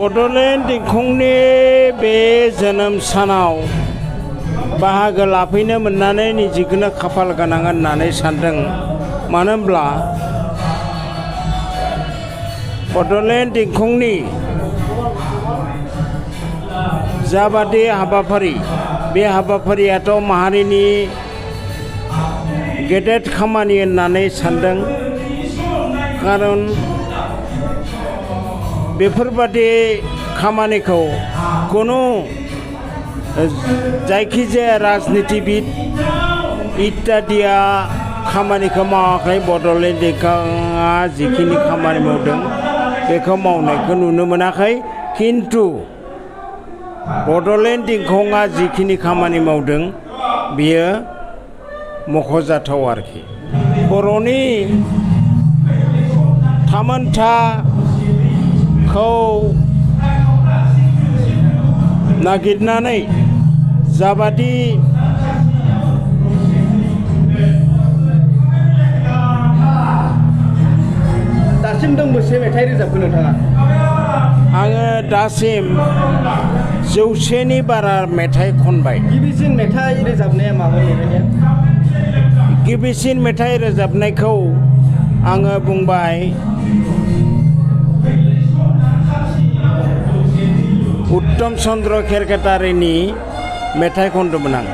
बड'लेण्ड इंखंनि बे जोनोम सानाव बाहागो लाफैनो मोननानै निजेखौनो खाफाल गोनां होननानै सानदों। मानो होनब्ला बड'लेण्ड इंखंनि जाबादि हाबाफारि, बे हाबाफारियाथ' माहारिनि गेदेर खामानि होननानै सानदों। खारन बेफोरबादि खामानिखौ कुनु जायखिजाया राजनितिबिद इत्यादिया खामानिखौ मावाखै। बड'लेण्ड इंखंआ जिखिनि खामानि मावदों बेखौ मावनायखौ नुनो मोनाखै। किन्तु बड'लेण्ड इंखंआ जिखिनि खामानि मावदों बियो मख'जाथाव आरोखि। बर'नि थामोनथाखौ नागिरनानै जाबादि दासिम दोंबेसे मेथाइ रोजाबखो नोंथाङा? आङो दासिम 100नि बारा मेथाइ खनबाय। गिबिसिन मेथाइ रोजाबनाया मामोन नोंथांनिया? गिबिसिन मेथाइ रोजाबनायखौ आङो बुंबाय उत्तम चन्द्र केरकेटारिनि मेथाइ खनदोंमोन आं।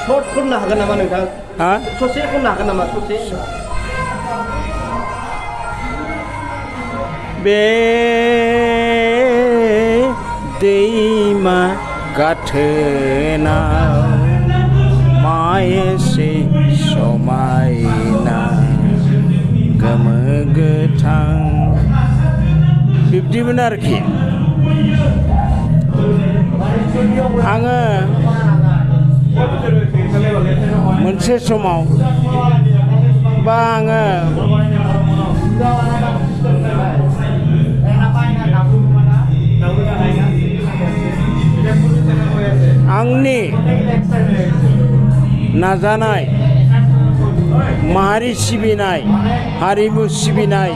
सर्ट खननो हागोन नामा नोंथां? हा? ससे खननो हागोन नामा? ससे बे दैमा गाथोनाव मा एसे समायना गोमो गोथां, बिब्दिमोन आरोखि। आङो मोनसे समाव बा आङो आंनि नाजानाय, माहारि सिबिनाय, हारिमु सिबिनाय,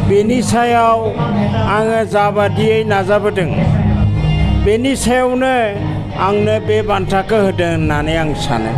बेनि सायाव आङो जाबादियै नाजाबोदों बेनि सायावनो आंनो बे बान्थाखौ होदों होननानै आं सानो।